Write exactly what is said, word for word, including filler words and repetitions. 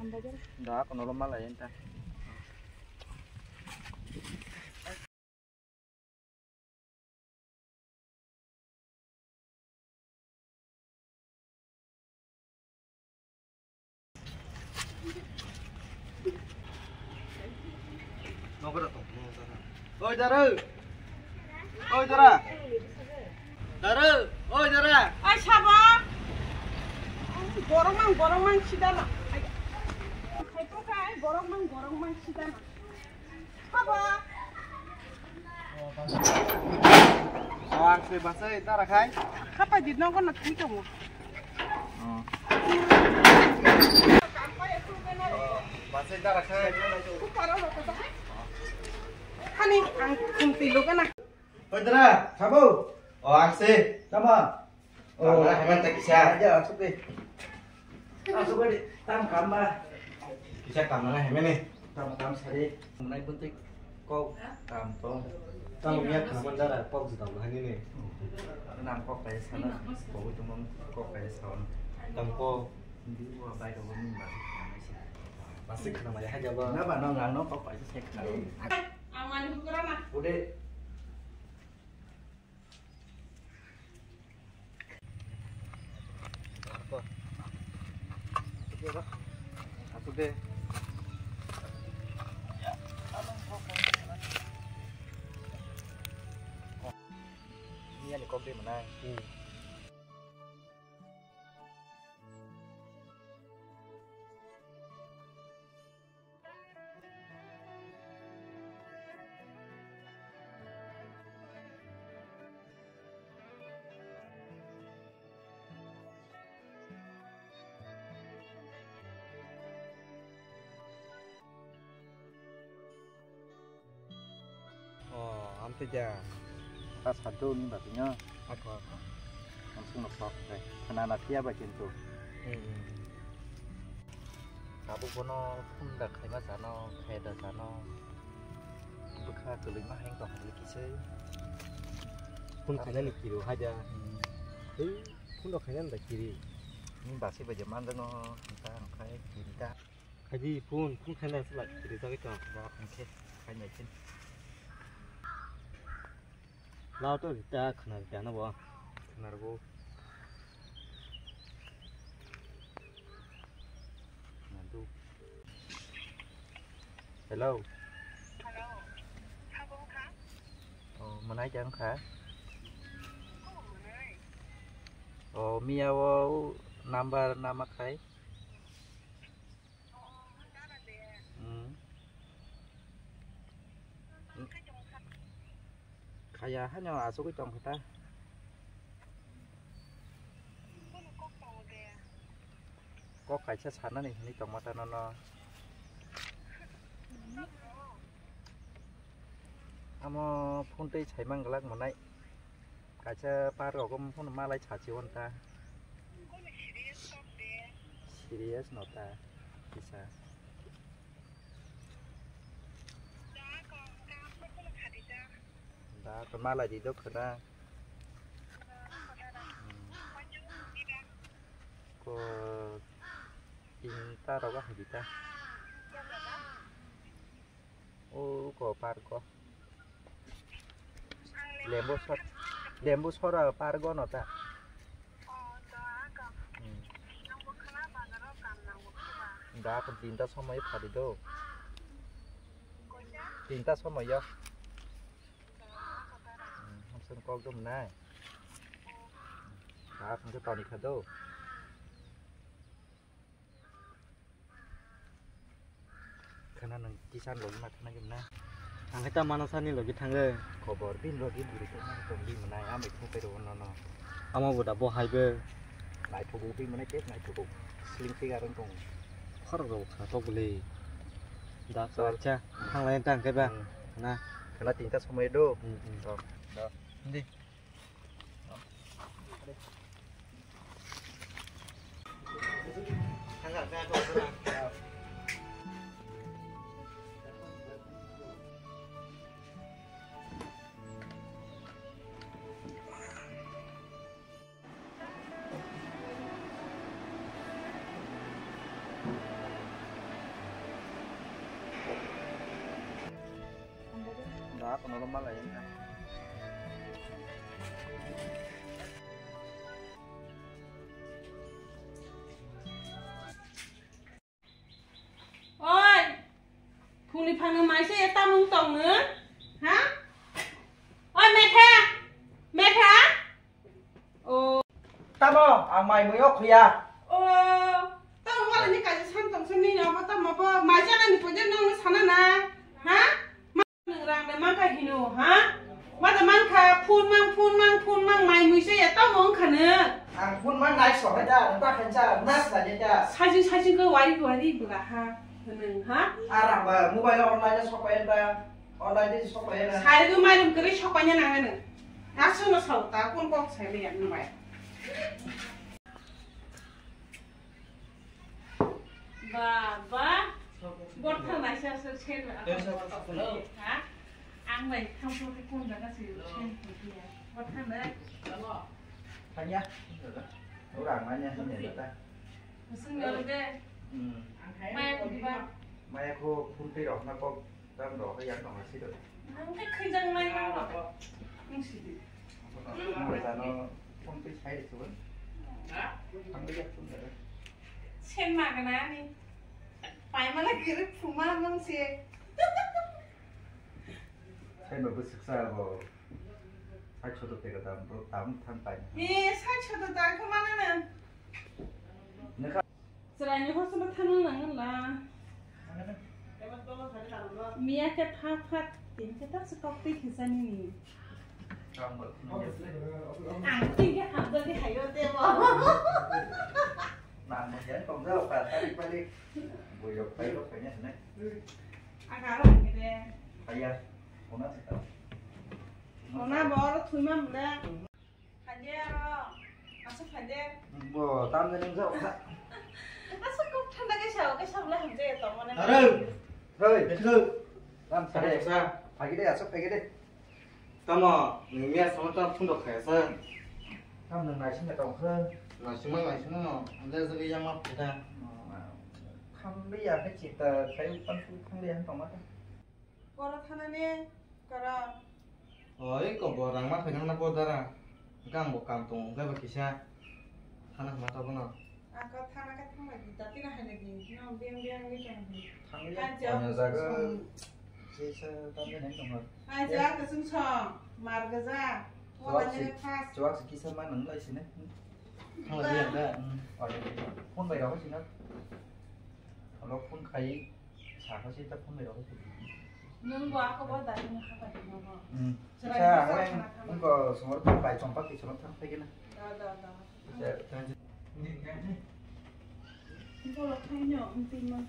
Da kono lo malai enta. Oi, Daru! Oi, Dara! Daru! Oi, Dara! Ai, sabo! Borok mang, borok mang, sida na. Ai, khai to khai, borok mang, borok mang, sida na. Haba. Oh, ang se basai dara khai. Kapai di nogo na thui tongo. Oh. Basai dara khai. Hani ang kunti loga na. Oi dara, khabo. Oh, ang se. Tama. Oh, hemen tak kisa. Aja, asuk deh. Asuk deh. Tam kamba. Kisa kam na hemen ni. Tam kam sari. Munai buntik kok tam to. Tam ya kam dara kok tam hani ni. Nang kok kai sana. Kok itu mong kok kai sana. Tam kok. Di wa bai do ni ba. Masih kena maya aja ba. Na ba nang nang kok kai sek. Ang mani hukura na. Udah. Ini yang di kopi mana? Hmm. Oh, amtwi da. Ta saddo ni bagwi no. Ako, ako. Ang sungno sok khe. Khna na phiya ba kintu. Hmm, hmm. Tabuk bono phunda khaima sano, khaida sano. Bwkha kwlwima heng tong hwnwi kisai. Phun khainani kiri o haida. Hmm. Tei phun rok khainani da kiri. Ni basi bai je manjak no, ta ang khai kiri ta. Khaidi phun, phun khaina se la kiri jagwi tong. Ba phun khe khainai khe. Lao to rita khna rita na bo. Khna rbo. Khna du. Hello. Hello. Sabo wngkha? Oh, mwnai khe wngkha? Oh, mwnai. Oh, miya o number nama khai? Hmm. Khaya haino asugwi tongkha ta. Kok kaisa sanani hinwi tongma ta nono. Amo phone tei sai manglak mwnai. Kaisa par rok phone malai sachi on ta. Serious no ta kisa. Da ko malai di do khna. Ko tinta rogo hai di ta. O ko park o. Lembu sor, lembu sora park o no ta. Hmm. Da ko tinta somoi phadi do. Tinta somoi yo. Hmm, hamsung kok dum nai. Da ko toni kha do. Khana nwng kisan logi ma thangna gimna. Ang khe ta manasani logi thango. Khobor bin logi buri tongma tongdi mwnai amai thung pero nono. Amo bo da bo haibo. Naithogo bi mwnai tek naithogo. Sling figure wng tongo. Khorok rok kha tok le. Da Chal. Acha thanglai tang khe ba. Hmm. Na. Khana tinta somoi do. Hmm, hmm. Do. Do. Hindi. Normal aja. Oi, phungni phangno maisa ya tamung tong no? Ha? Oi, Metha! Metha! O. Tamo, ang mai mui o khuya. O, tamo wala ni kaisa san tong san ni abo tamo bo maisa na ni poje nong sana na? Ha? Nwng rang de mankha hino, ha? Ma de mankha, phone mang, phone mang, phone mang, mai mui se ya tamo wngkha nw? Ang phone mang nai sohai da, nwng ta khainsa, na sa de da. Sajing, sajing khe wari, wari bwla ha, hwnwi, ha? Arang ba, mobile online sok pai ba, online de sok pai na. Sai do mairum kwrwi sok pai na nang nw. Aswk no sao ta, kon kok sai le ya nwng bai. Baba, botha naisa se sen. Ha? Ang bai thampo ke kon jaga se sen. Botha nai. Thangya. Ora manya hanya ta. Sung na de. Hmm. Maya ko diba. Maya ko phun tei rok na kok. Tam rok yang tong si do. Nang khe khwijang lai mang rok. Nung si di. Mo jano phone pay sai de chubun. Ang de phone de. Sen ma gana ni. Pai mala kiri phuma mang se. Sen ba bwswk sa bo. Sai choto te ga tam bro tam than pai. Ni sai choto ta ko mana na. Chwraini hostel-o thangna nangla. Miya khe pha pha tin khe ta se kok twi khe sani ni. Ang twi khe hamjak khe hayo tebo. Nang mo yan kong jao ka tari pali. Boyok pai rok kanya ne. Aga ro ni de. Aya. Ona se ta. Ona bo ro thwi ma mle. Phaide aro, aswk phaide. Bo, tam de nung jao kha. Aswk kok thanda kaisa, kaisa bwlai hamjak ya tongmani. Aro, hoi, besko. Tam sa de. Sa. Phaide, aswk phaide. Tamo, nung miya sama tam phundok khaya sa. Tam nung naising ya tong kha. Naising ma, naising ma. Ande jagi yang ma phaida. Kham de ya khe chita, khai pan su kham de ya tong ma. Boro thanani kara. Oi, ko bo rang ma khainang na bo dara. Gang bo kam tong, gai ba kisa. Thana ma ta bono. Ako thana ka thang lagi, dati na hai lagi. No, biang biang ni tong. Thang ya. Aja. Ano jaga. Sisa tanya nang tong. Aja, kasung song, mar gaja. Wala ni fast. Chuak si kisa ma nang lai sini. Thang lagi ya da. Phone bai rok sini. Alo phone khai. Saka se ta phone bai rok. Nwng bo ako bo da nwng hapa di nogo. Hmm. Chwrai sa bo ang sa ang khana khama. Nwng ko sumor phone bai chompa ki sumor thang phai gena. Da, da, da. Sa, tang je. Bo lo khai no, ang tin ma.